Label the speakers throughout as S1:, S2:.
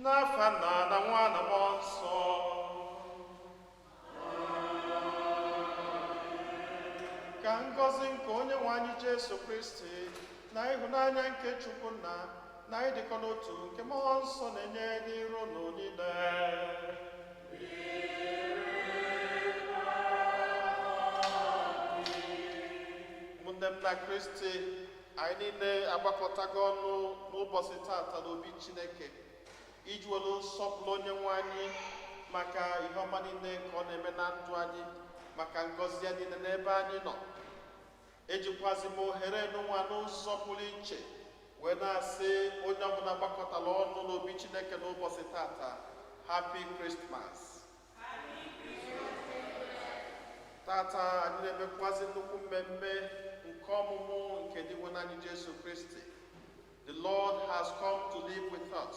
S1: N'afa Nna na Nwa na Mmụọ Nsọ. Ka ngọzi nke Onye nwe anyị Jesu Kristi na ịhụnanya nke Chukwu Nna na ịdịkọ n'otu nke Mmụọ Nsọ na-enye dịrị unu niile. Ụmụnne m na Kristi, anyị niile agbakọtago ọnụ n'ụbọchị tata n'obi Chineke iji welu nsọpụrụ Onye nwe anyị maka ihe ọma niile nke ọ na-eme na ndụ anyị, maka ngọzi ya niile n'ebe anyị nọ. Ejikwazi m ohere n'ụwa n'ụzọ pụrụ iche wee na-asị onye ọbụla gbakọtara ọnụ n'obi Chineke n'ụbọchị tata, Happy Christmas. Tata anyị na-emekwazi nnukwu mmemme nke ọmụmụ nke Dinwenụ anyị Jesu Kristi. The Lord has come to live with us.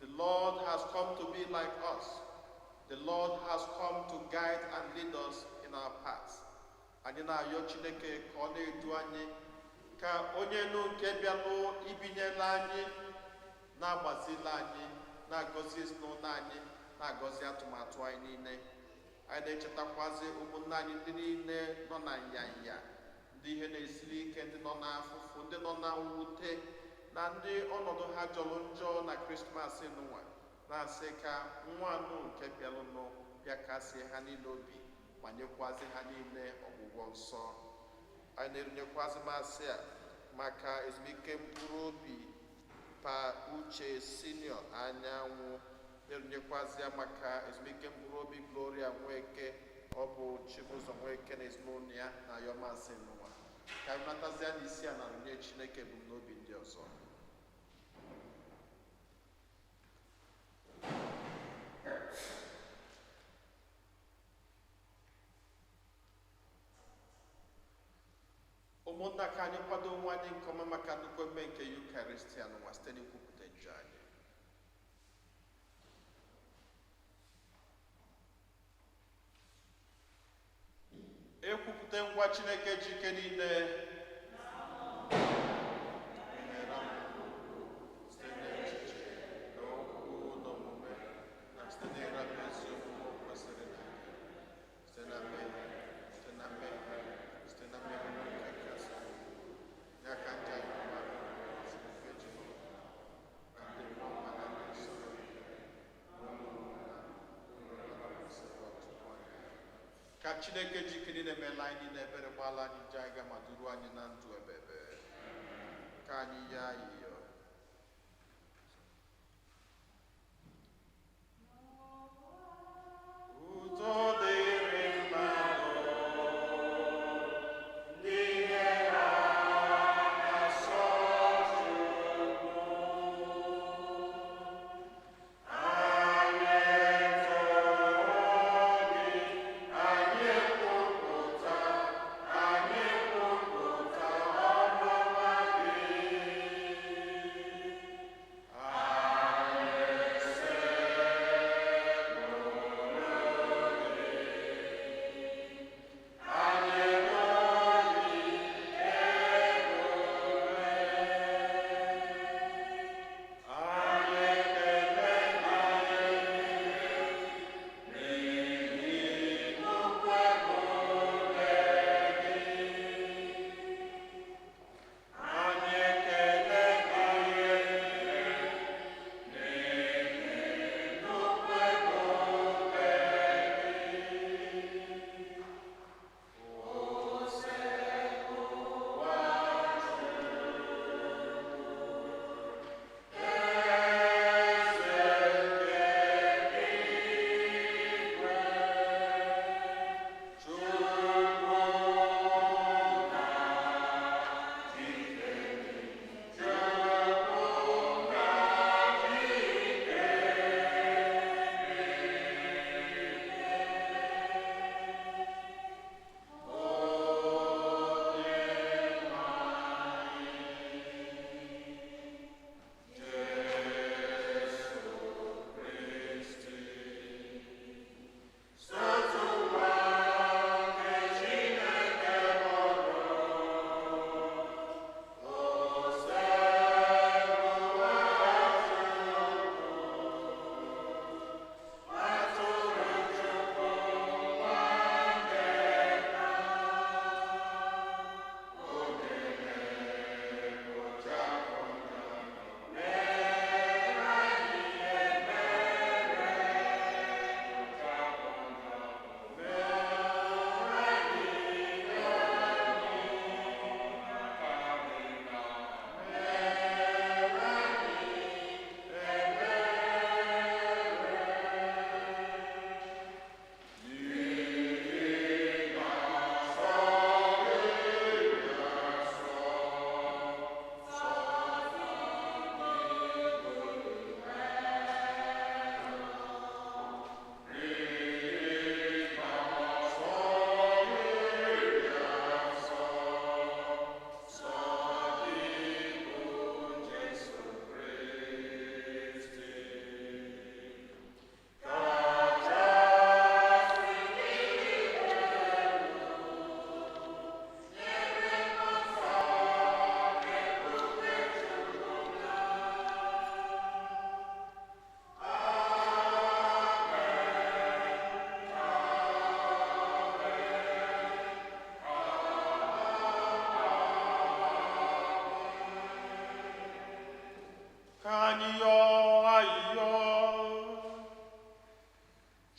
S1: The Lord has come to be like us. The Lord has come to guide and lead us in our paths. Anyị na-ayọ Chineke ka ọ na-edu anyị, ka onye nu nke bịalụ ibinyela anyị, na-agbazila anyị, na-agọzi ezinụlọ anyị, na-agọzi atụmatụ anyị niile. Anyị na-echetakwazi ụmụnne anyị ndị niile nọ na nyanya, ndị ihe na-esiri ike, ndị nọ n'afụfụ, ndị nọ na mwute, na ndị ọnọdụ ha jọrọ njọ na Krismas nụnwa, na-asị ka nwa anụ nke bịalụnụ bịa kasie ha niile obi ma nyekwazi ha niile ọgwụgwọ nsọ. Anyị na-erunyekwazi masị a maka ezumike mkpụrụ obi Pa Uche Senior Anyanwụ, na-erunyekwazi ya maka ezumike mkpụrụ obi Gloria Nweke, ọ bụ Chibụzọ Nweke na ezinụlọ ya na ayọmasị n'ụwa. Ka anyị natazie n'isi a na runye Chineke ebumnobi ndị ọzọ. Ụmụnna, ka anyị kwado onwe anyị nke ọma maka nnukwu emume nke Yukaristia n'ụwa site n'ikwupụta njọ anyị. Ekwupụta ngwa Chineke ji ike niile site n'echiche na okwu na omume na site n'ịrapụ ezi omume kwesịrị na nke, site na mmehie, site na mmehie, site na mmehie nke kasị ya ka nja ya mmadụ nke Jehova na ndị mmụọ ọma na ndị nsọ ka Chineke ji ike niile meela anyị niile ebere, gbaala anyị njọ anyị ga ma duru anyị na ndụ ebebe. Ka anyị yọọ ayịyọ. Udo dịrị mmadụ ndị ihe ha na-asọ Chukwu. Anyị etoo gị, anyị ekwupụta, anyị ekwupụta ọmụma gị.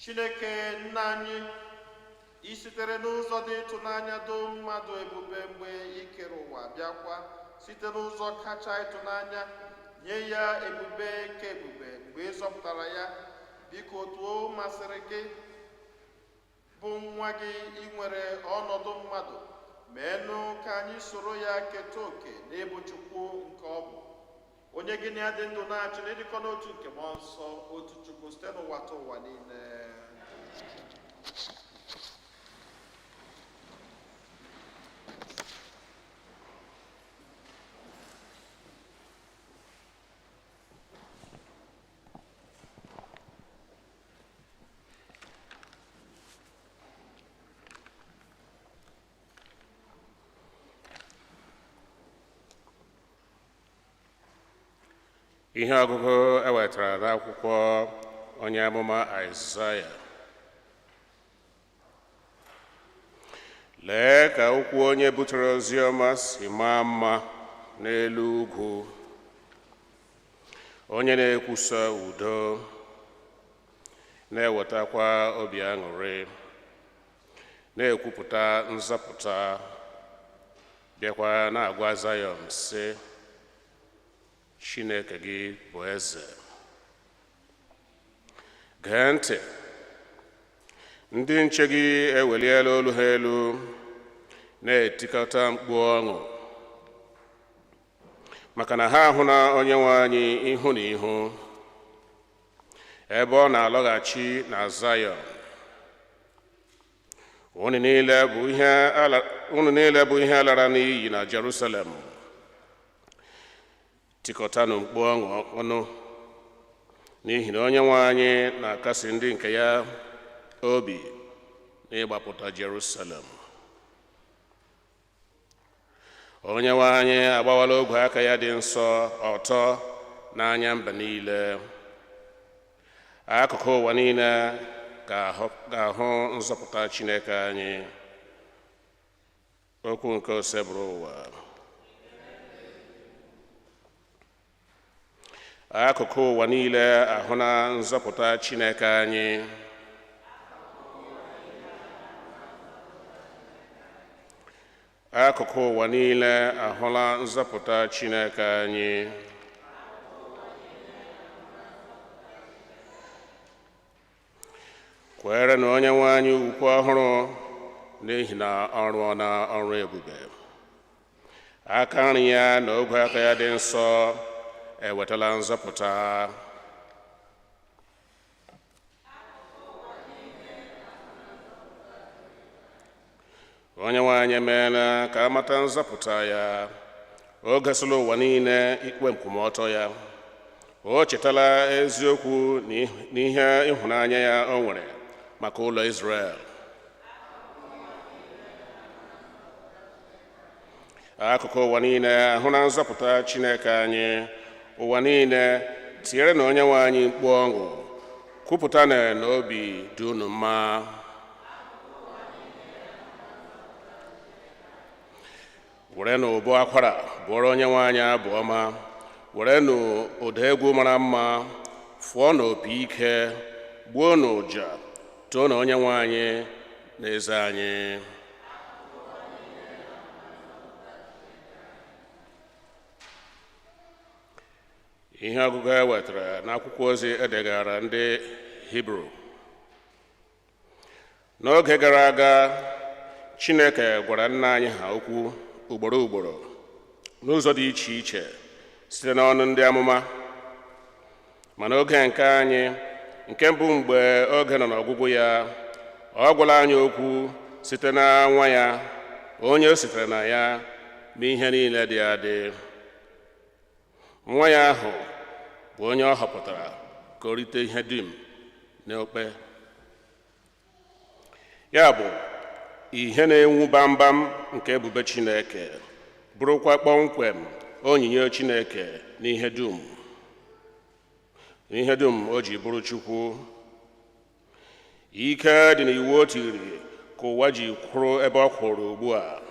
S1: Chineke nna anyị, i sitere n'ụzọ dị ịtụnanya doo mmadụ ebube mgbe i kere ụwa, bịakwa site n'ụzọ kacha ịtụnanya nye ya ebube ka ebube mgbe ị zọpụtara ya. Biko, otu o masịrị gị bụ nwa gị ị nwere ọnọdụ mmadụ, meenụ ka anyị soro ya keta oke n'ịbụ Chukwu nke ọ bụ, onye gị na ya dị ndụ na-achị n'ịdịkọ n'otu nke Mmụọ Nsọ, otu Chukwu, site n'ụwa ta ụwa niile.
S2: Ihe ọgụgụ e wetara n'akwụkwọ onye amụma Aịzaya. Lee ka ụkwụ onye butere ozi ọma si maa mma n'elu ugwu, onye na-ekwusa udo, na-ewetakwa obi aṅụrị, na-ekwupụta nzọpụta, bịakwa na-agwa Zayọn sị, Chineke gị bụ eze. Gee ntị, ndị nche gị eweliela olu ha elu, na-etikọta mkpu ọṅụ, maka na ha ahụla Onyenwe anyị ihu na ihu, ebe ọ na-alọghachi na Zayọn. Unu niile bụ ihe lara n'iyi na Jerusalem, tikọtanụ mkpu ọṅụ ọnụ, n'ihi na Onyenwe anyị na-akasi ndị nke ya obi n'ịgbapụta Jerusalem. Onyenwe anyị agbawala ogwe aka ya dị nsọ ọtọ n'anya mba niile. Akụkụ ụwa niile ga-ahụ nzọpụta Chineke anyị. Okwu nke Osebụrụwa. Akụkụ ụwa niile ahụ na nzọpụta Chineke anyị. Akụkụ ụwa niile ahụla nzọpụta Chineke anyị. Kwere na Onyenwe anyị ukwe ọhụrụ, n'ihi na ọ rụọ na ọrụ ebube. Aka nri ya na ogwe aka ya dị nsọ ewetala nzọpụta. Onyenwe anyị emeela ka a mata nzọpụta ya. O gosila ụwa niile ikpe nkwụmọtọ ya. O chetala eziokwu n'ihe ịhụnanya ya o nwere maka ụlọ Izrel. Akụkụ ụwa niile ahụ na nzọpụta Chineke anyị. Ụwa niile tinyere na Onyenwe anyị mkpu ọṅụ, kwupụta na obi dị unu mma. Were na ụbọ akwara bụọrọ Onyenwe anyị abụ ọma, were na ụda egwu mara mma fụọ na opi ike, gbuo na ụja, too na Onyenwe anyị na eze anyị. Ihe ọgụgụ e wetara n'akwụkwọ ozi edegara ndị Hibru. N'oge gara aga, Chineke gwara nna anyị ha okwu ugboro ugboro n'ụzọ dị iche iche site n'ọnụ ndị amụma. Ma n'oge nke anyị, nke mbụ mgbe oge nọ n'ọgwụgwụ ya, ọ gwara anyị okwu site na nwa ya, onye o sitere na ya mee ihe niile dị adị. Nwa ya ahụ bụ onye ọ họpụtara ka o rite ihe dum n'okpe. Ya bụ ihe na-enwu gbamgbam nke ebube Chineke, bụrụkwa kpọmkwem onyinye Chineke n'ihe dum. N'ihe dum o ji bụrụ Chukwu. Ike dị n'iwu o tiri ka ụwa ji kwụrụ ebe ọ kwụrụ ugbu a.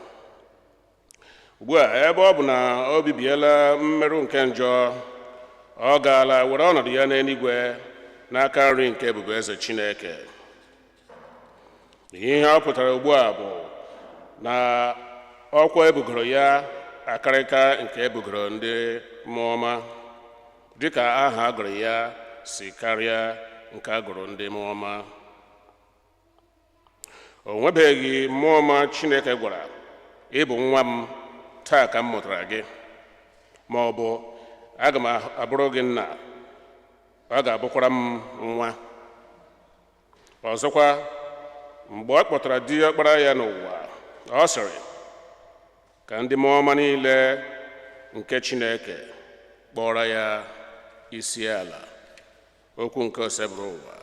S2: Ugbu a, ebe ọ bụ na o bibiela mmerụ nke njọ, ọ gaala were ọnọdụ ya n'eluigwe n'aka nri nke ebube eze Chineke. Ihe ọ pụtara ugbu a bụ na ọkwa ebugoro ya akarịka nke ebugoro ndị mmụọ ọma, dịka aha a gụrụ ya si karịa nke a gụrụ ndị mmụọ ọma. O nwebeghị mmụọ ọma Chineke gwara, "Ị bụ nwa m, taa ka m mụtara gị," ma ọ bụ, "Aga m abụrụ gị nna, ọ ga-abụkwara m nwa." Ọzọkwa, mgbe ọ kpọtara di ọkpara ya n'ụwa, ọ sịrị, "Ka ndị mmụọ ọma niile nke Chineke kpọrọ ya isi ala." Okwu nke Osebụrụwa.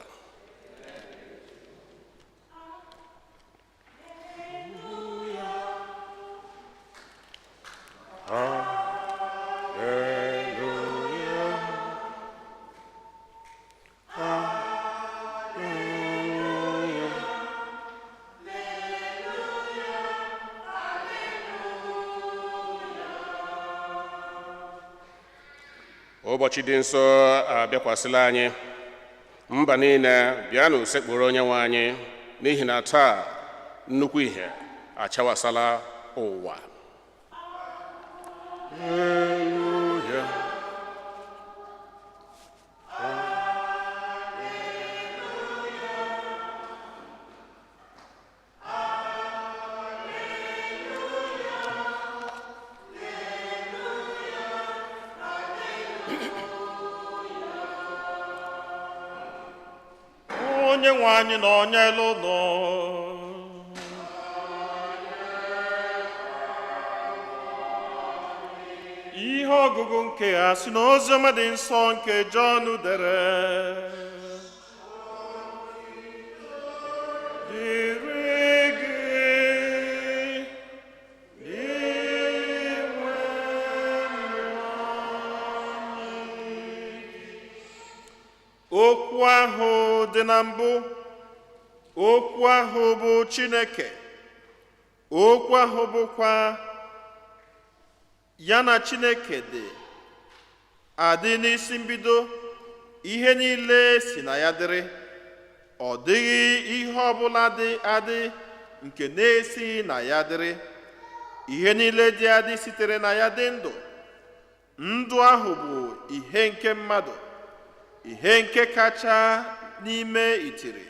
S2: Ụbọchị dị nsọ abịakwasịla anyị. Mba niile, bịanụ sekpụrụ onye nwe anyị, n'ihi na taa nnukwu ihe achawasala ụwa. Hallelujah.
S1: Onye nwe anyị na onye elu ụlọ. Ihe ọgụgụ nke a si n'oziọma dị nsọ nke Jọn dere. Dịrị gị, Dinwenụ anyị. Okwu ahụ dị na mbụ, okwu ahụ bụ Chineke, okwu ahụ bụkwa ya na Chineke dị adị n'isi mbido. Ihe niile si na ya dịrị, ọ dịghị ihe ọbụla dị adị nke na-esighị na ya dịrị. Ihe niile dị adị sitere na ya dị ndụ. Ndụ ahụ bụ ihe nke mmadụ, ihe nke kacha n'ime itiri,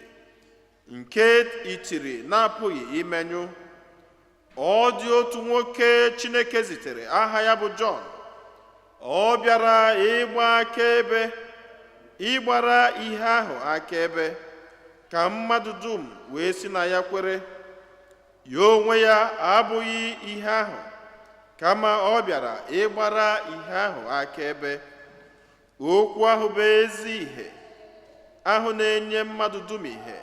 S1: nke itiri na-apụghị imenyụ. Ọ dị otu nwoke Chineke zitere, aha ya bụ Jọn. Ọ bịara ịgba akaebe, ịgbara ihe ahụ akaebe, ka mmadụ dum wee si na ya kwere. Ya onwe ya abụghị ihe ahụ, kama ọ bịara ịgbara ihe ahụ akaebe. Okwu ahụ bụ ezi ihe ahụ na-enye mmadụ dum ihe.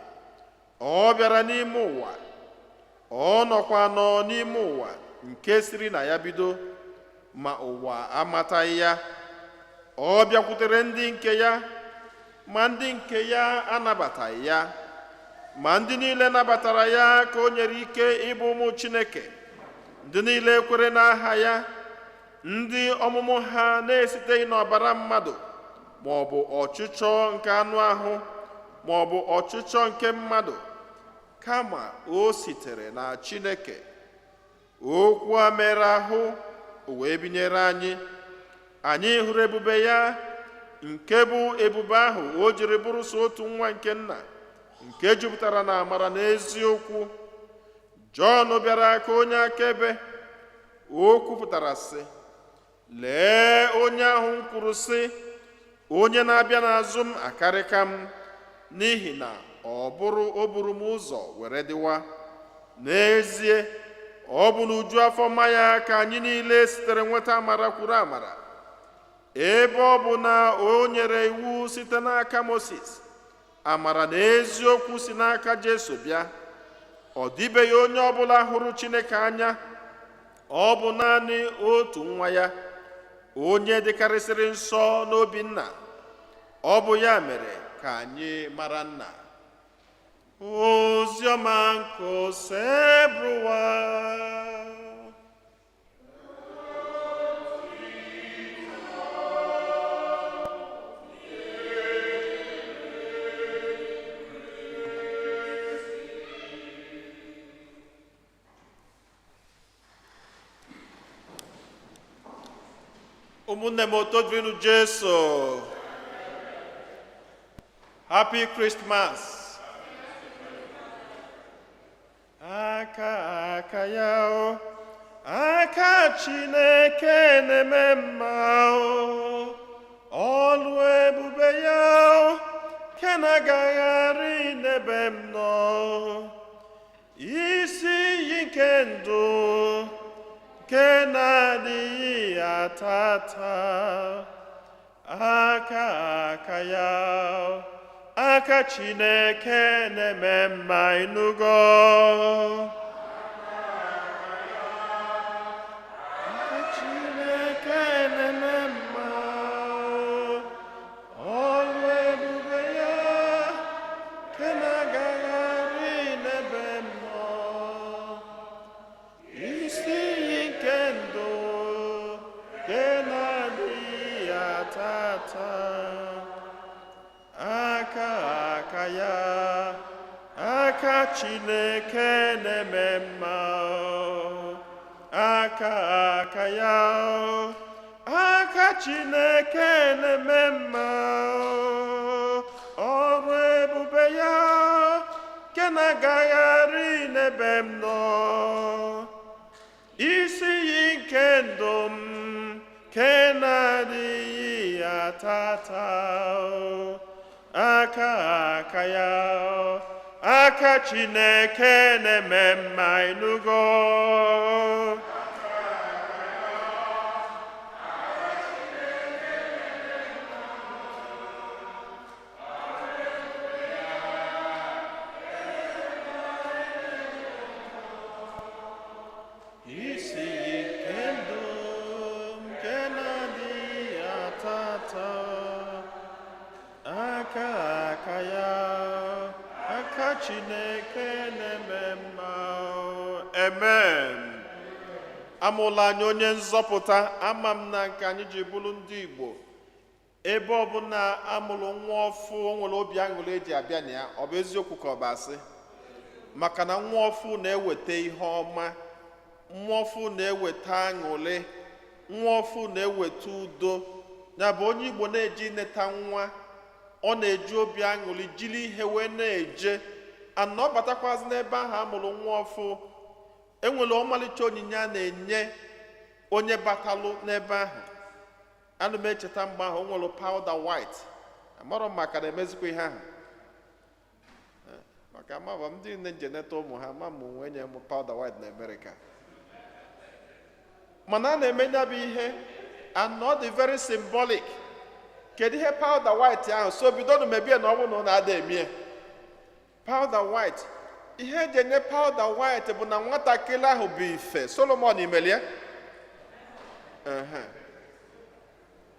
S1: Ọ bịara n'ime ụwa, ọ nọkwa nọ n'ime ụwa nke siri na ya bido, ma ụwa amataghị ya. Ọ bịakwutere ndị nke ya, ma ndị nke ya anabataghị ya. Ma ndị niile nabatara ya ka o nyere ike ịbụ ụmụ Chineke, ndị niile kwere n'aha ya, ndị ọmụmụ ha na-esiteghị n'ọbara mmadụ, ma ọ bụ ọchịchọ nke anụ ahụ, ma ọ bụ ọchịchọ nke mmadụ, kama o sitere na Chineke. Okwu a mere ahụ, o wee binyere anyị. Anyị hụrụ ebube ya, nke bụ ebube ahụ o jiri bụrụ so otu nwa nke nna, nke jupụtara na amara na eziokwu. Jọn bịara ka onye akaebe. O kwupụtara sị, "Lee onye ahụ m kwuru sị, onye na-abịa n'azụ m akarịka m, n'ihi na ọ bụrụ o buru m ụzọ were dịwa." N'ezie, ọ bụ n'uju afọ mmanya ka anyị niile sitere nweta amara kwuru amara. Ebe ọ bụ na o nyere iwu site n'aka Mosis, amara na eziokwu si n'aka Jesu bịa. Ọ dịbeghị onye ọbụla hụrụ Chineke anya, ọ bụ naanị otu nwa ya, onye dịkarịsịrị nsọ n'obi nna. Ọ bụ ya mere ka anyị mara nna. Oziọma nke Osebụrụwa. Ụmụnne m, otodrinu Jesu. Happy Christmas. Aka aka ya o, aka Chineke na-eme mma o, ọlụ ebube ya o, ke na-agagharị n'ebe m nọ, isi iyi nke ndụ nke na-adịghị ata ata. Aka aka ya, aka Chineke na-eme mma. Ịnụgo? Aka Chineke na-eme mma, ọlụ ebube ya nke na-agagharị n'ebe m nọ, isi iyi nke ndụ nke na-adịghị ata ata. Aka aka ya, aka Chineke na-eme mma. Aka aka ya, aka Chineke na-eme mma, ọrụ ebube ya nke na-agagharị n'ebe m nọ, isi iyi nke ndụ m nke na-adịghị ata ata. Aka aka ya, aka Chineke na-eme mma. Ịnụgo? Isi iyi nke ndụ nke na-adịghị ata ata. Aka aka ya, aka Chineke na-eme mma. Amen. Amụla anyị onye nzọpụta. Ama m na nke anyị ji bụrụ ndị Igbo, ebe ọbụla amụrụ nwa ọfụ, o nwere obi aṅụrị eji abịa na ya. Ọ bụ eziokwu ka ọ bụ asị? Maka na nwa ọfụ na-eweta ihe ọma, nwa ọfụ na-eweta aṅụrị, nwa ọfụ na-eweta udo. Ya bụ, onye Igbo na-eji neta nwa, ọ na-eji obi aṅụrị jiri ihe wee na-eje ana. Ọ batakwazi n'ebe ahụ a mụrụ nwa ọfụ, enwere ọmalịcha onyinye a na-enye onye batalụ n'ebe ahụ. Ana m echeta mgbe ahụ o nwere powder white. Amarọ m maka na-emezikwa ihe ahụ. Maka amaba m ndị nne nje neta ụmụ ha ma m nwee nye m powder white na Amerịka, mana a na-eme ya bụ ihe and ọ dị very symbolic. Kedu ihe powder white ahụ? So bidonu mebie na ọ bụrụ na ọ na-ada emie powder white. Ihe eji enye powder white bụ na nwatakịrị ahụ bụ ife Solomon imelie. Ehe.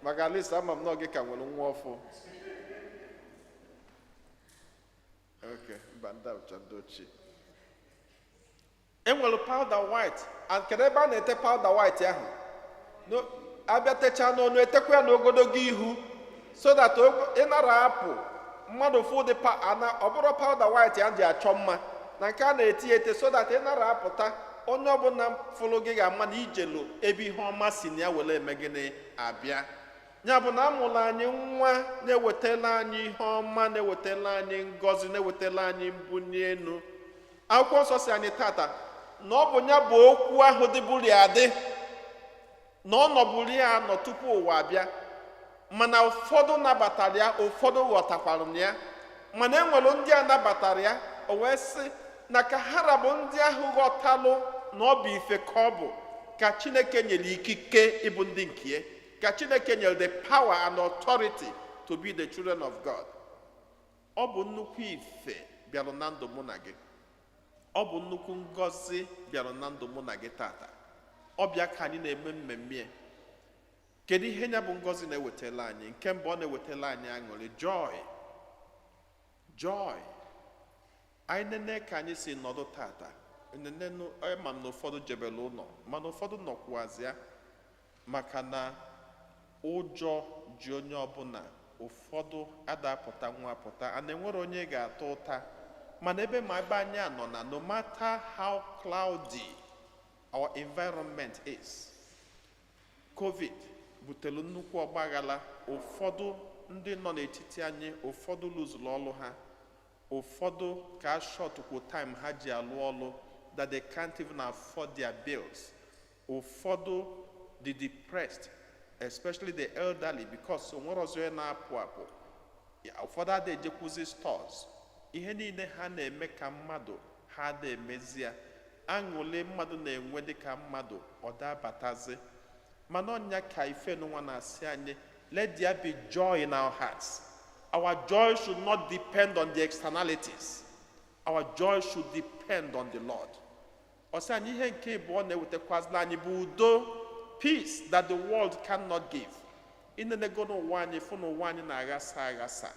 S1: Maka at least ama m na ọ gị ka nwere nwa ọfụ. Ok, mba, ndị abụcha ndị ochie. Enwere powder white and kedu ebe a na-ete powder white ahụ? Abịa techaa n'ọnụ, etekwa ya n'ogologo ihu so that ị nara apụ, mmadụ fụ dị ana. Ọ bụrụ powder white ya ji achọ mma na nke a na-eti ya ete so that ị nara apụta, onye ọbụla fụrụ gị ga-ama na ijelu ebe ihe ọma si na ya were eme gịnị abịa. Ya bụ na amụrụ anyị nwa na-ewetala anyị ihe ọma, na-ewetala anyị ngọzi, na-ewetala anyị mbunye elu. Akwụkwọ nsọ si anyị tata na ọ bụ ya bụ okwu ahụ dịbụrụ ya adị, na ọ nọbụrụ ya nọ tupu ụwa abịa, mana ụfọdụ nabatara ya, ụfọdụ ghọtakwara na ya, mana e nwere ndị a nabatara ya. O wee sị na ka ha rabụ ndị ahụ ghọtalụ na ọ bụ ife ka ọ bụ, ka Chineke nyere ikike ịbụ ndị nke ya, ka Chineke nyere the power and authority to be the children of God. Ọ bụ nnukwu ife bịara na ndụ mụ na gị. Ọ bụ nnukwu ngọzi bịara na ndụ mụ na gị tata. Ọ bịa ka anyị na-eme mmemme ya. Kedu ihe ya bụ ngọzi na-ewetala anyị? Nke mbụ, ọ na-ewetala anyị aṅụrị, joy, joy. Anyị nene ka anyị si nọdụ tata, nene ma m na ụfọdụ jebere ụlọ, mana ụfọdụ nọkwuazị ya maka na ụjọ ji onye ọbụla. Ụfọdụ adapụta nwa apụta, a na-enwere onye ga-ata ụta, mana ebe ma ebe anyị nọ na, no matter how cloudy our environment is, COVID Butelu nnukwu ọgbaghara. Ụfọdụ ndị nọ n'etiti anyị, ụfọdụ lụzuru ọlụ ha, ụfọdụ ka shortkwu time ha ji alụ ọlụ that they can't even afford their bills. Ụfọdụ dị depressed, especially the elderly, because onwere ọzọ onye na-apụ apụ. Ya, ụfọdụ ada ejekwuzi stores, ihe niile ha na-eme ka mmadụ ha ada emezi ya. Aṅụle mmadụ na-enwe dịka mmadụ ọ dabatazi. Mana ọnya ka ife nwa na-asị anyị, let there be joy in our hearts. Our joy should not depend on the externalities. Our joy should depend on the Lord. Ọ sị anyị ihe nke ịbụọ na-ewetakwazila anyị bụ udo, peace that the world cannot give. Inenego n'ụwa anyị, fụ na ụwa anyị na-aghasa aghasa,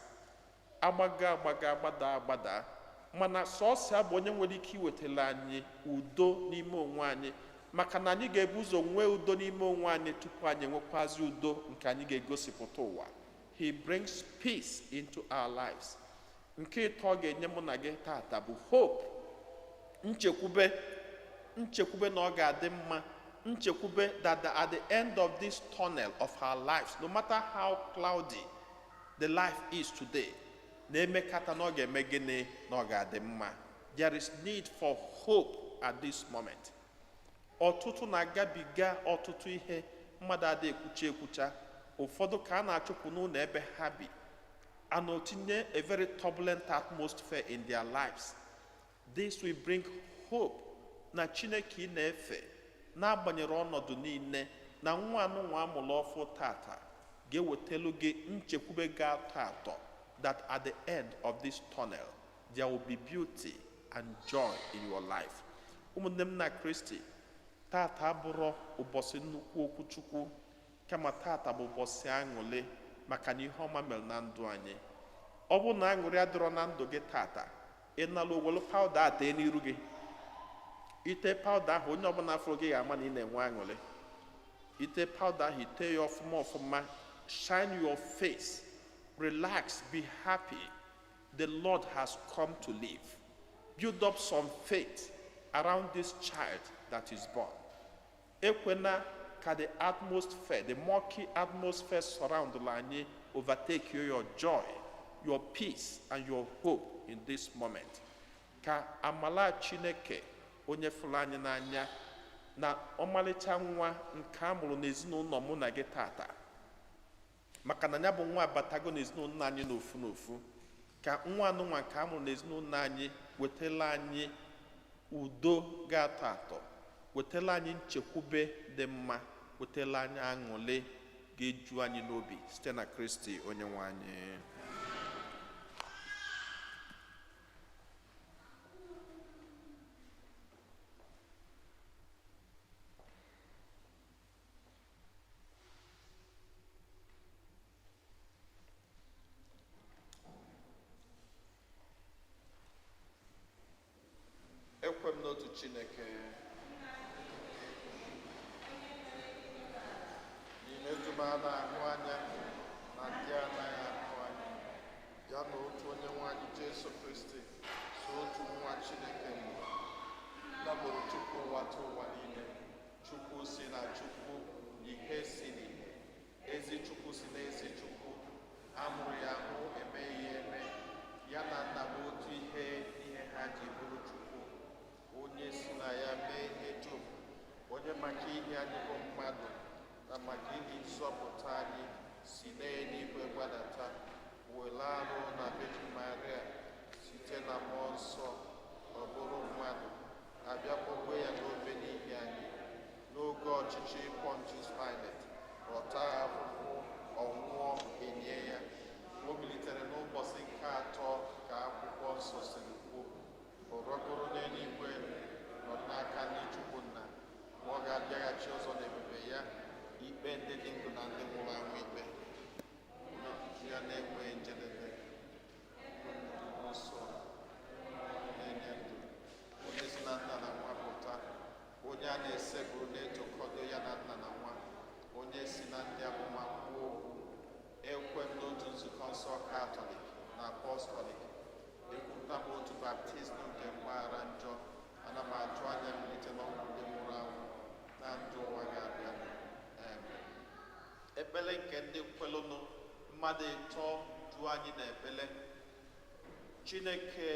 S1: agbaga agbaga, agbada agbada, mana sọọsọ ya bụ onye nwere ike iwetara anyị udo n'ime onwe anyị, maka na anyị ga-ebu ụzọ nwee udo n'ime onwe anyị tupu anyị enwekwazi udo nke anyị ga-egosipụta ụwa. He brings peace into our lives. Nke ịtọ ọ ga-enye mụ na gị tata bụ hope, nchekwube, nchekwube na ọ ga-adị mma, nchekwube that at the end of this tunnel of our lives, no matter how cloudy the life is today, na-emekata na ọ ga-eme gịnị? Na ọ ga-adị mma. There is need for hope at this moment. Ọtụtụ na-agabiga ọtụtụ ihe mmadụ ada ekwucha ekwucha. Ụfọdụ ka a na-achụpụ n'ụlọ ebe ha bi and tinye a very turbulent atmosphere in their lives. This will bring hope na Chineke ị na-efe, n'agbanyeghị ọnọdụ niile, na nwa anụnwa amụrụ ọfụ tata ga-ewetelu gị nchekwube ga-atọ atọ, that at the end of this tunnel there will be beauty and joy in your life. Ụmụnne m na Kristi, tata abụrọ ụbọchị nnukwu okwuchukwu, kama tata bụ ụbọchị aṅụrị maka na ihe ọma mere na ndụ anyị. Ọ bụrụ na aṅụrị adịrọ na ndụ gị tata, ị nala owelu powder a tee n'iru gị. Ite powder ahụ, onye ọbụla afụrụ gị ga-ama na ị na-enwe aṅụrị. Ite powder ahụ, ite ya ọfụma ọfụma, shine your face, relax, be happy. The Lord has come to live. Build up some faith around this child that is born. Ekwena ka the atmosphere, the murky atmosphere surround anyị, overtake you, your joy, your peace and your hope in this moment. Ka amala Chineke onye fụrụ anyị n'anya na ọmalịcha nwa nke a mụrụ n'ezinụlọ mụ na gị tata, maka na ya bụ nwa abatago n'ezinụlọ anyị n'ofu n'ofu, ka nwa anụnwa nke a mụrụ n'ezinụlọ anyị wetala anyị udo ga-atọ atọ, wetala anyị nchekwube dị mma, wetala anyị aṅụrị ga-eju anyị n'obi, site na Kristi onye nwe anyị. Ekwe m n'otu Chineke, n'ime dum a na-ahụ anya na ndị anaghị ahụ anya, ya na otu onye nwe anyị Jesu Kristi, so otu nwa Chineke mụrụ, dabụrụ Chukwu ụwa tụ ụwa niile, Chukwu si na Chukwu, ihe si n'ihe, ezi Chukwu si na ezi Chukwu, amụrụ ya ahụ, emeghị ya eme, ya na nna bụ otu ihe, ihe ha ji bụrụ Chukwu, onye si na ya mee ihe dum, onye maka ihe anyị bụ mmadụ na maka ihe nzọpụta anyị si n'eluigwe gbadata, were arụ na Virgin Maria site na mmụọ nsọ, ọ bụrụ mmadụ, abịa kpọgbuo ya n'obe n'ihi anyị. N'oge ọchịchị Pontius Pilate, ọ taa ahụhụ, ọ nwụọ, enye ya. O bilitere n'ụbọchị nke atọ ka akwụkwọ nsọ siri kwuo, ọ rọgoro n'eluigwe, nọ n'aka ndị Chukwu nna, ma ọ ga-abịaghachi ọzọ n'ebube ya ikpe ndị dị ndụ na ndị nwụrụ anwụ ikpe ya na-enweghị njedebe. Nsọ na-enye ndụ, onye si na nna na nwa pụta, onye a na-esekpuru na-etokọdo ya na nna na nwa, onye si na ndị amụma kwuo okwu. Ekwe m n'otu nzukọ nsọ Katọlik na Apọstọlik. Ekwupụta m otu baptizim nke mgbaghara njọ. Ana m atụ anya mbilite n'ọnwụ ndị nwụrụ anwụ na ndụ ụwa ga-abịa. Amen. nke ndị kwelụnụ mmadụ ịtọ duo anyị n'ekpele. Chineke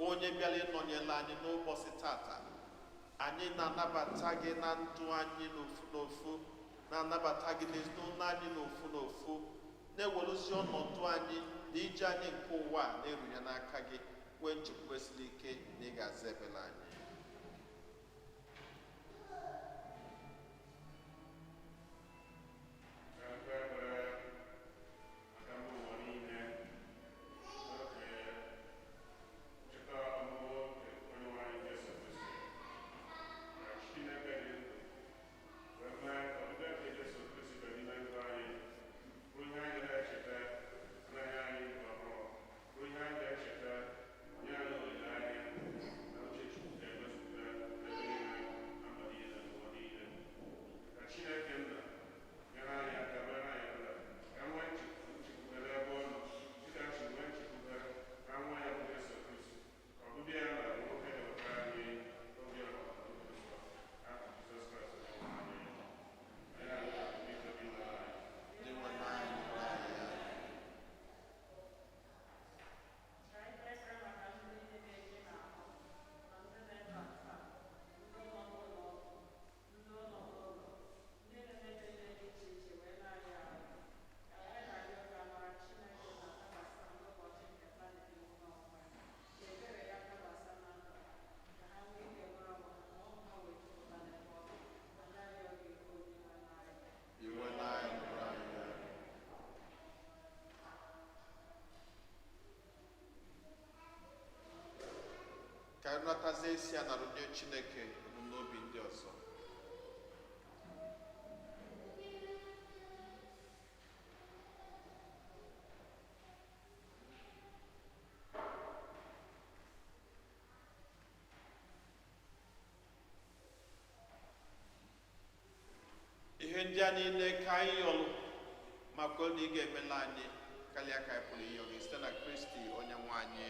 S1: onye bịara ịnọnyere anyị n'ụbọchị tata, anyị na-anabata gị na ndụ anyị n'ofu n'ofu, na-anabata gị n'ezinụlọ anyị n'ofu n'ofu, na-eweruzi ọnọdụ anyị na ije anyị nke ụwa a na-erunye n'aka gị, nwee nchekwube siri ike na ị ga-aza ekpere anyị. Dinwe anyị nụrụ anyị ya. Iwe na anyị nụrụ anyị ya. Ka anyị natazie isi a nara nye Chineke ebumnobi ndị ọzọ. Ihe ndị a niile ka anyị yọrọ ma kwere na ị ga-emela anyị karịa ka anyị pụrụ ịyọ gị site na Kristi onye nwe anyị.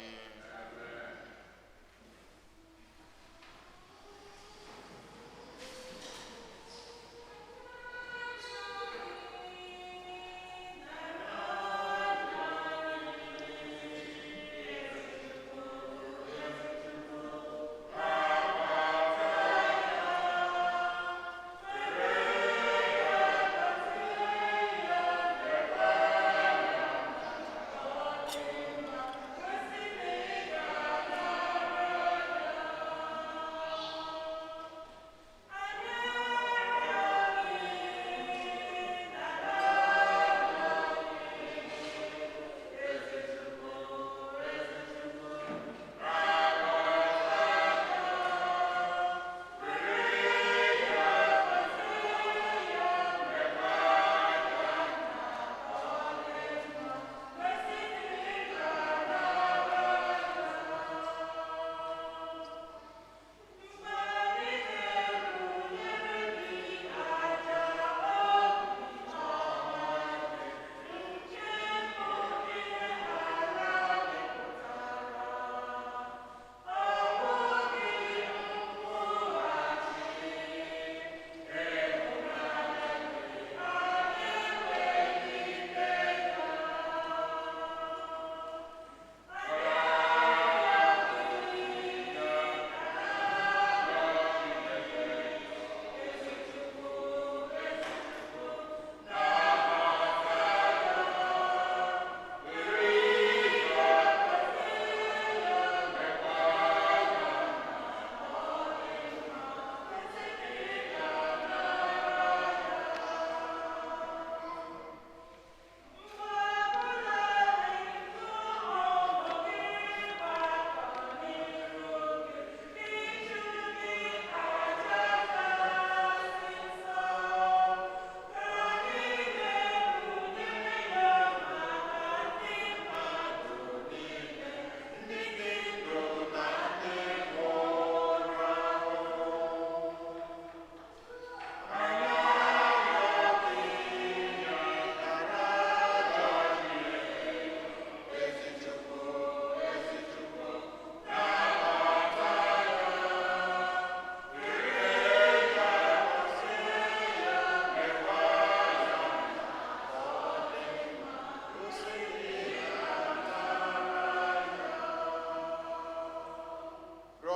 S3: Thank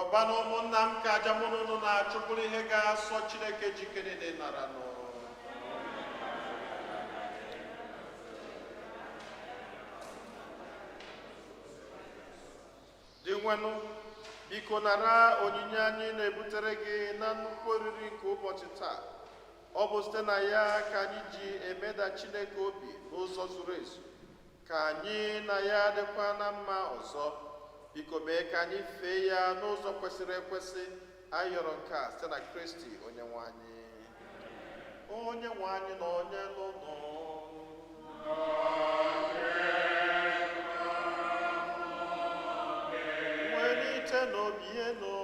S1: Rịọbanụ ụmụnna m ka aja mụ na unu na-achụ bụrụ ihe ga-asọ Chineke jike niile nara nụ. Dinwenụ, biko nara onyinye anyị na-ebutere gị na nnukwu oriri nke ụbọchị taa. Ọ bụ site na ya ka anyị ji emeda Chineke obi n'ụzọ zuru ezu, ka anyị na ya dịkwa na mma ọzọ. Biko mee ka anyị fee ya n'ụzọ kwesịrị ekwesị. Anyị yọrọ nke a site na Kristi Onyenwe anyị. Onyenwe anyị na onye n'ụlọ. Welite n'obi elu.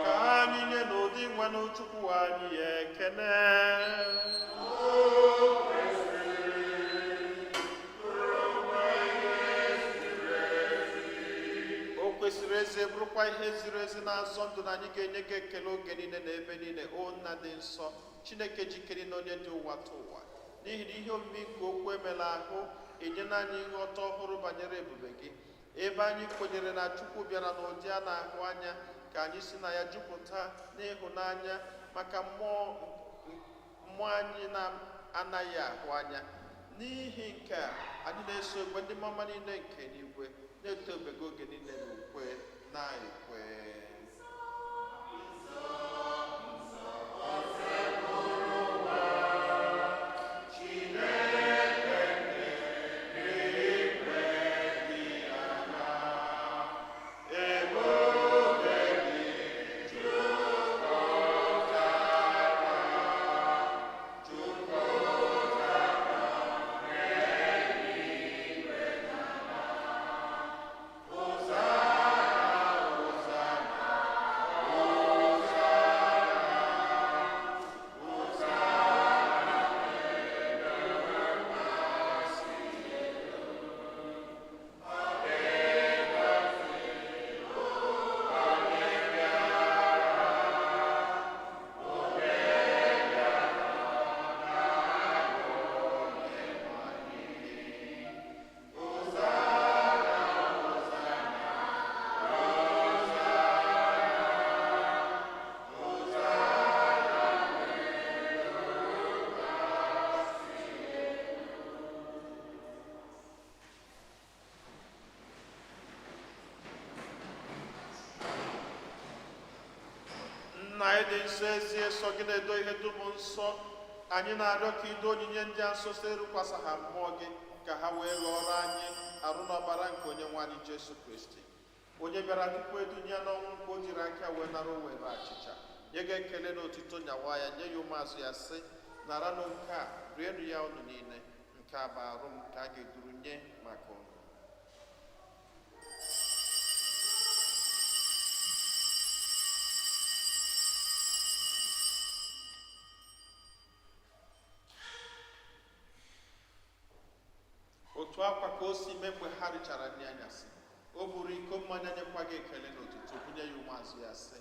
S1: Ka anyị nye n'ụdị nwenụ Chukwu anyị ekene. O kwesịrị ezi bụrụkwa ihe ziri ezi na-azọ ndụ na anyị ga-enye gị ekele oge niile na ebe niile, o Nna dị nsọ, Chineke jikere na onye dị ụwa tụ ụwa, n'ihi na ihe omimi nke okwu emela ahụ enyela anyị nghọta ọhụrụ banyere ebube gị. Ebe anyị kwenyere na Chukwu bịara n'ụdị a na-ahụ anya, ka anyị si na ya jupụta n'ịhụnanya maka mmụọ anyị na-anaghị ahụ anya. N'ihi nke a, anyị na-eso egbe ndị mama niile nke n'igwe na-eto ebube gị oge niile n'ukwe na-ekwe. Nna anyị dị nsọ, ezie sọ gị na-edo ihe dum nsọ. Anyị na-arịọ ka ido onyinye ndị a nsọ site ịrụkwasị ha mmụọ gị, ka ha wee ghọrọ anyị arụ n'ọbara nke Onyenwe anyị Jesu Kristi, onye bịara tupu edunye ya n'ọnwụ nke o jiri aka wee nara owere achịcha, nye gị ekele na otito, nyawa ya, nye ya ụmụazụ ya, sị: naranụ nke a, rienụ ya unu niile, nke a bụ arụ m nke a ga-eduru nye maka unu. Otu akwa ka o si mee mgbe ha richara nri anyasị, o buru iko mmanya, nyekwa gị ekele na otuto, bunye ya ụmụazụ ya, sị: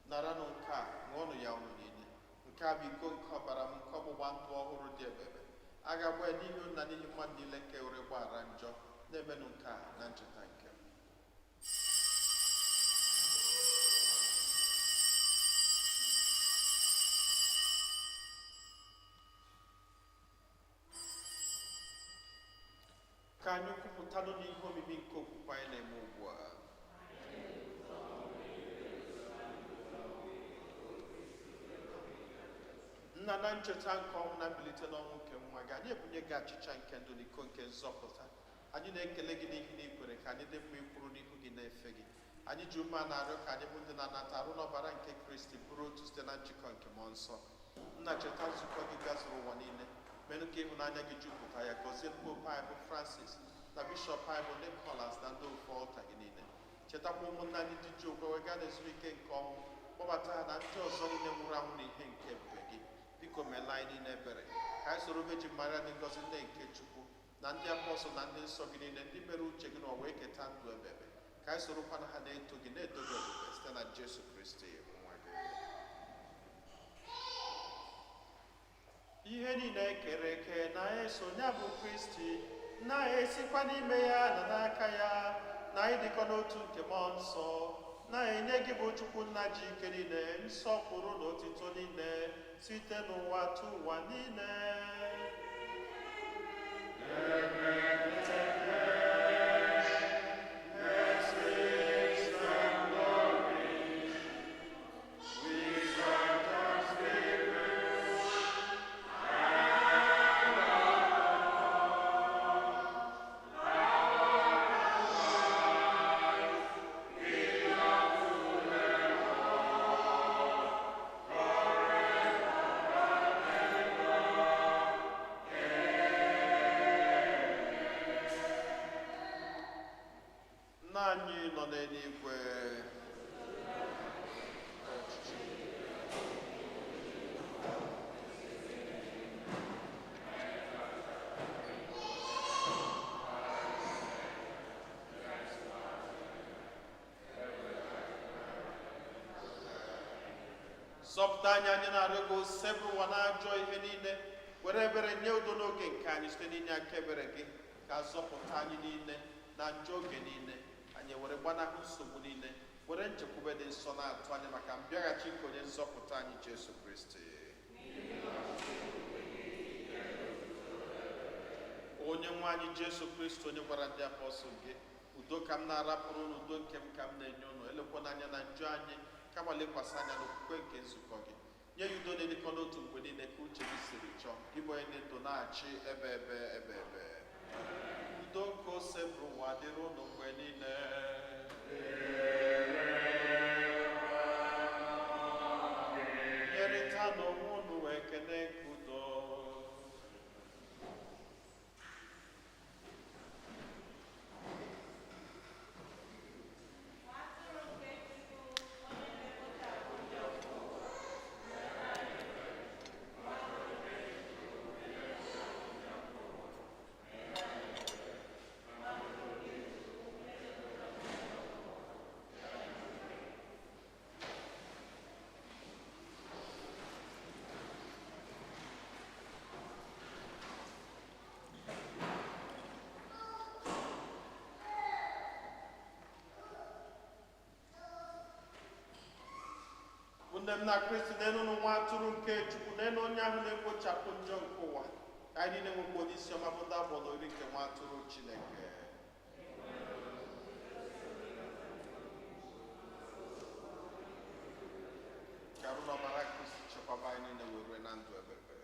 S1: naranụ nke a, ṅụọnụ ya unu niile, nke a bụ iko nke ọbara m nke ọgbụgba ndụ ọhụrụ dị ebebe. A ga-agba ya n'ihi unu na n'ihi mmadụ niile nke were gbaghara njọ. Na-emenụ nke a na ncheta nke m. Ka anyị kwupụtanụ n'ihe omimi nke okwukwe anyị na-eme ugbu a. Nna, na ncheta nke ọnwụ na mbilite n'ọnwụ nke nwa gị, anyị ebunye gị achịcha nke ndụ na iko nke nzọpụta. Anyị na-ekele gị n'ihi na ikwere ka anyị dị mma ikwuru n'ihu gị na-efe gị. Anyị ji ume na-arịọ ka anyị bụ ndị na-anata arụ n'ọbara nke Kristi bụrụ otu site na njikọ nke mmụọ nsọ. Nna, cheta nzukọ gị gazuru ụwa niile, menụ ka ịhụnanya gị jupụta ya. Gọzie Popu anyị bụ Francis na Bishọp anyị bụ Nicholas na ndị ofe ọlta gị niile. Chetakwa ụmụnna anyị ndị ji okwe wee gaa n'ezumike nke ọnwụ, kpọbata ha na ndị ọzọ niile nwụrụ anwụ na ihe nke ebube gị. Biko meela anyị niile ebere, ka anyị soro Virgin Maria dị ngọzi, nne nke Chukwu, na ndị apọstọl na ndị nsọ gị niile, ndị mere uche gị n'ụwa wee keta ndụ ebebe, ka anyị sorokwana ha na-eto gị na-eto gị ebube site na Jesu Kristi nwa gị. Ihe Niile kere eke na-eso ya bụ Kristi, na-esikwa n'ime ya na n'aka ya na ịdịkọ n'otu nke Mmụọ Nsọ, na-enye gị bụ Chukwu Nna ji ike niile nsọpụrụ na otito niile site n'ụwa tụ ụwa niile. Nna anyị nọ n'eluigwe, zọpụta anyị, anyị na-arịọ gị, osebụ ụwa na-ajọ ihe niile, were ebere nye udo n'oge nke anyị site n'inye aka ebere gị, ka zọpụta anyị niile na njọ oge niile, anyị were gbanahụ nsogbu niile, were nchekwube dị nsọ na-atụ anya maka mbịaghachi nke onye nzọpụta anyị Jesu Kristi. Onye nwe anyị Jesu Kristi, onye gwara ndị apọstụl gị, udo ka m na-arapụrụ unu, udo nke m ka m na-enye unu, elekwana anya na njọ anyị, kama lekwasị anya n'okwukwe nke nzukọ gị, nye ya udo na-edikọ n'otu mgbe niile ka uche gị siri chọọ, gị bụ onye na-eto na-achị ebe ebe ebe ebe. Udo nke ose bụ ụwa dịrị unu mgbe niile. Nyerịta n'onwe unu ekele nke udo. Nne m na Kristi, n'elu nwa atụrụ nke Chukwu, n'elu onye ahụ na-ekpochapụ njọ nke ụwa, ka anyị niile nwekwa onye isi ọma bụ ndị agbọrọ ori nke nwa atụrụ Chineke. Ka arụ na ọbara Kristi chekwaba anyị niile wee rue na ndụ ebebe.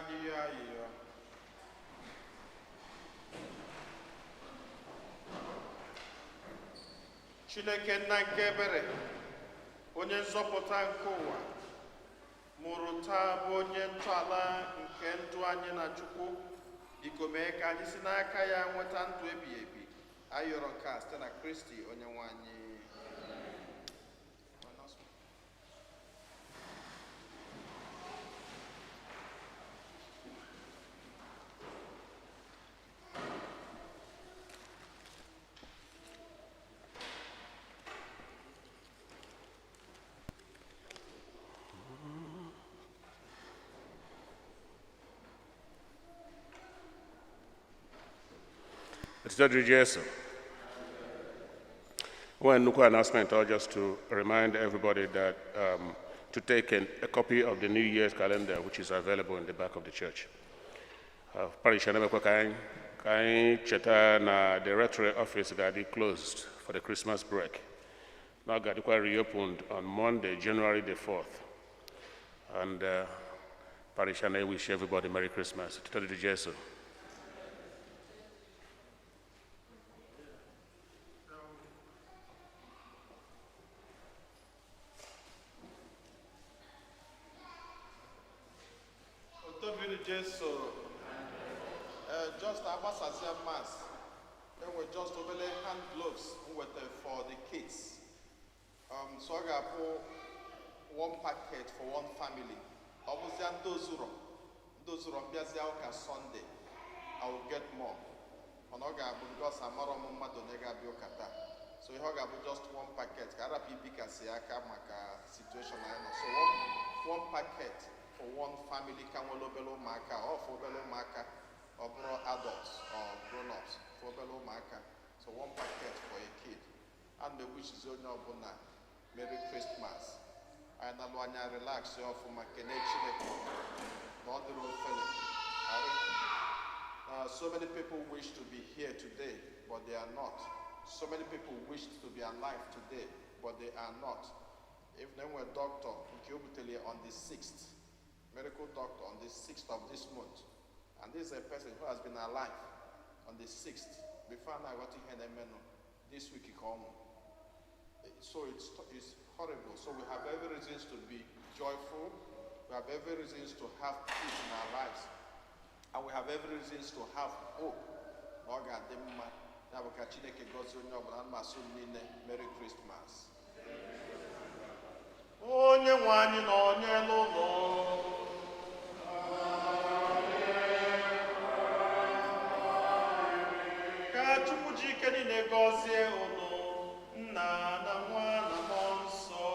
S1: Anyị yọọ ayịyọ. Chineke nna nke ebere, onye nzọpụta nke ụwa, mụrụ taa bụ onye ntọala nke ndụ anyị na Chukwu. Biko mee ka anyị si n'aka ya nweta ndụ ebighị ebi. Anyị yọrọ nke a site na Kristi onye nwe anyị.
S2: Otuto dịrị Jesu. One nnukwu announcement, or just to remind everybody that to take a copy of the New Year's calendar, which is available in the back of the church. Parish na-emekwa ka anyị cheta na the rectory office ga-adị closed for the Christmas break. Na ọ ga-adịkwa reopened on Monday, January the 4th. And parish na wish everybody Merry Christmas. Otuto dịrị Jesu.
S1: Otuto dịrị Jesu. Just agbasasịa mass, enwe just obere hand gloves m weta for the kids. So ọ ga-abụ one packet for one family. Ọ bụzia ndị ozuro, ndị ozuro mbịazịa ụka Sunday, I will get more. Mana ọ ga-abụ because amarọ m mmadụ onye ga-abịa ụka taa. So ihe ọ ga-abụ just one packet ka arapụ ibikasị aka maka situation anyị nọ. So one packet for one family ka nwere obere ụmụaka, ọ for obere ụmụaka, ọ bụrụ adults or grown-ups, for obere ụmụaka. So one packet for a kid. A na-ewishizi onye ọbụla Merry Christmas. Anyị nalụ anya relax ya ọfụma, kene Chineke na ọ dịrị ofele. So many people wish to be here today, but they are not. So many people wish to be alive today, but they are not. If they were doctor, nke o butere on the 6th, medical doctor on the 6th of this month, and this is a person who has been alive on the 6th, before I got ihe na-emenụ this week ka ọ nwụrụ. So it's horrible. So we have every reason to be joyful. We have every reason to have peace in our lives. And we have every reason to have hope. Na ọ ga-adị mma. Ya bụ ka Chineke gọzie onye ọbụla. Ana m asụ niile Merry Christmas. Onye nwe anyị nọ n'elu ụlọ. Ka Chukwu ji ike niile gọzie unu, Nna na Nwa na Mmụọ Nsọ.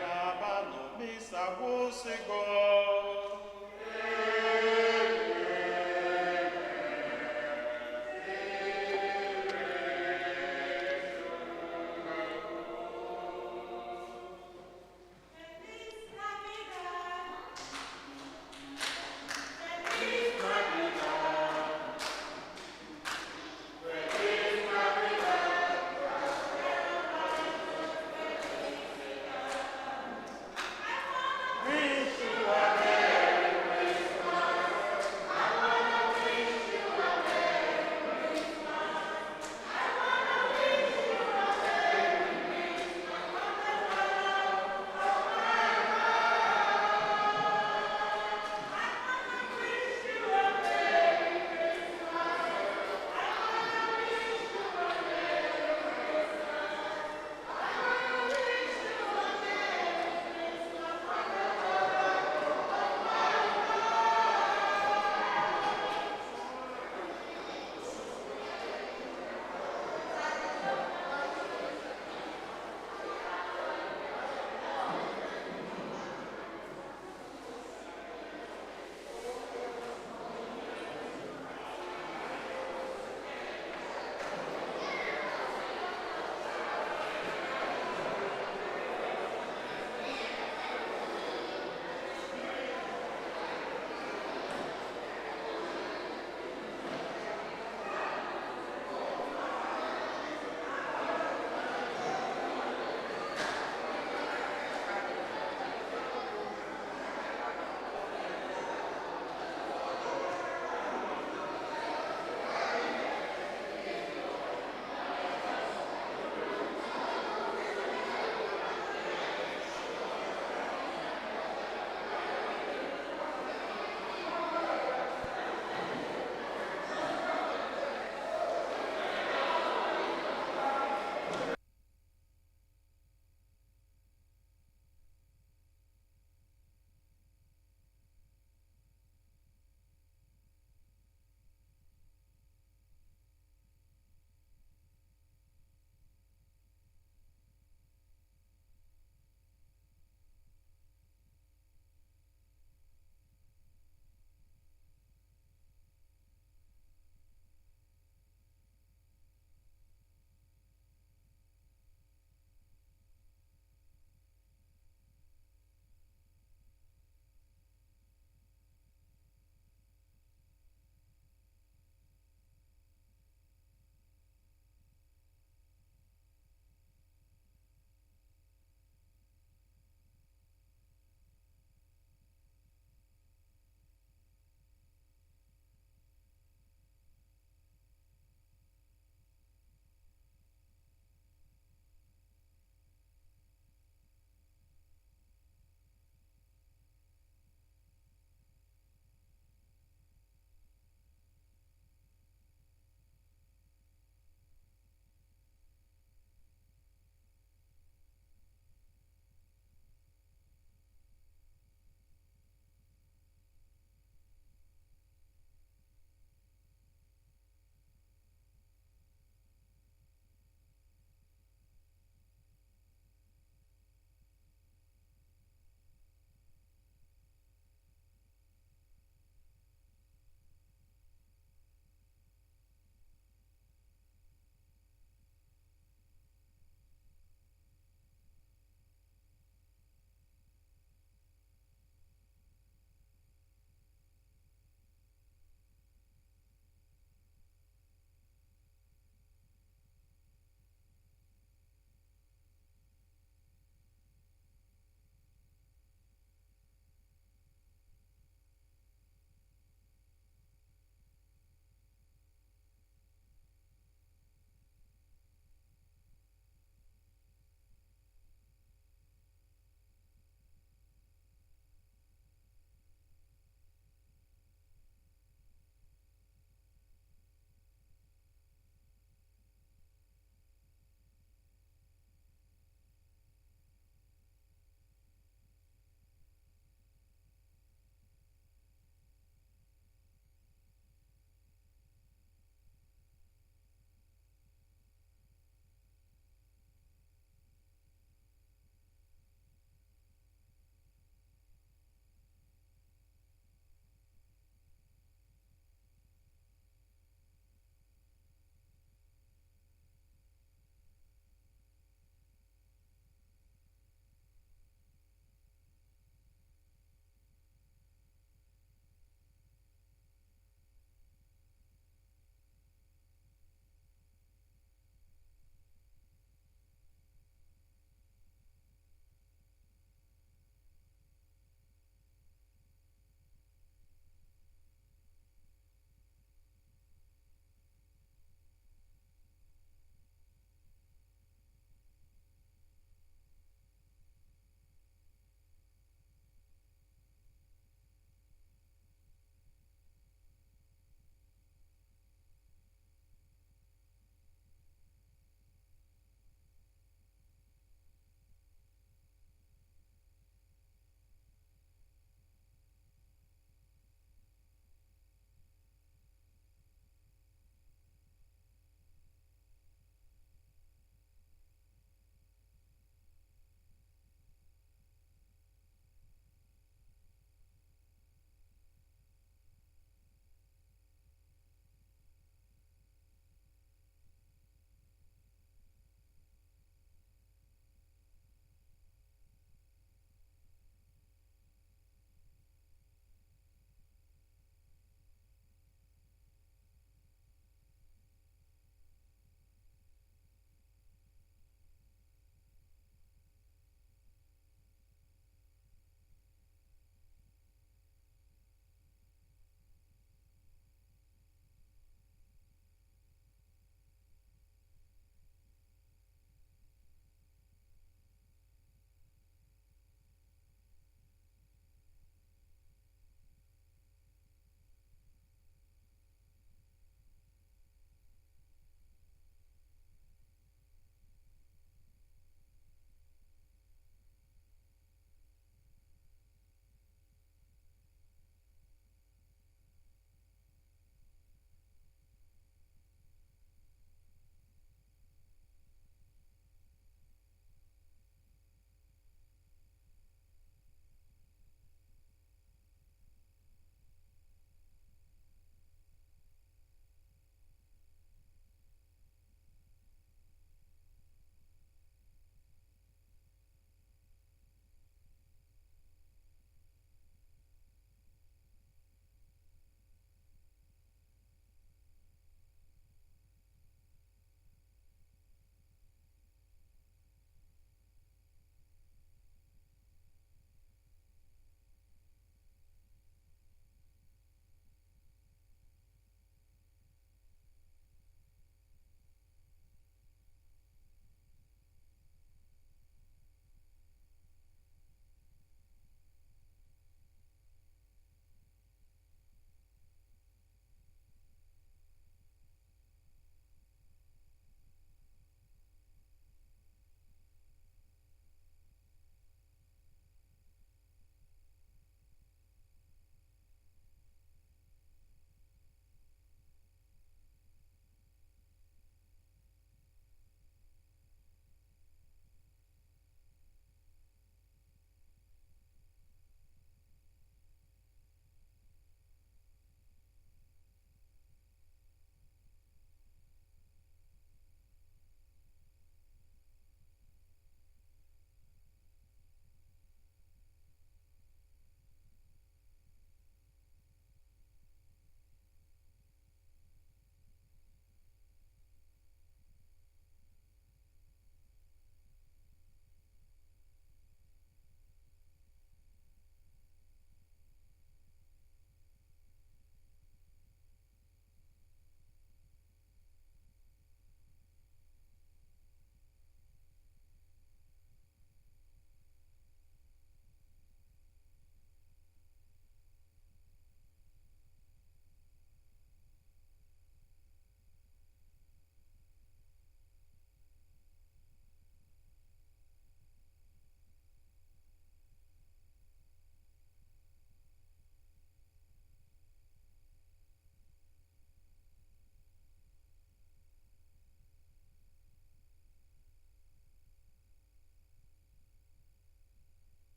S1: Labanụ, misa gwụsịgo.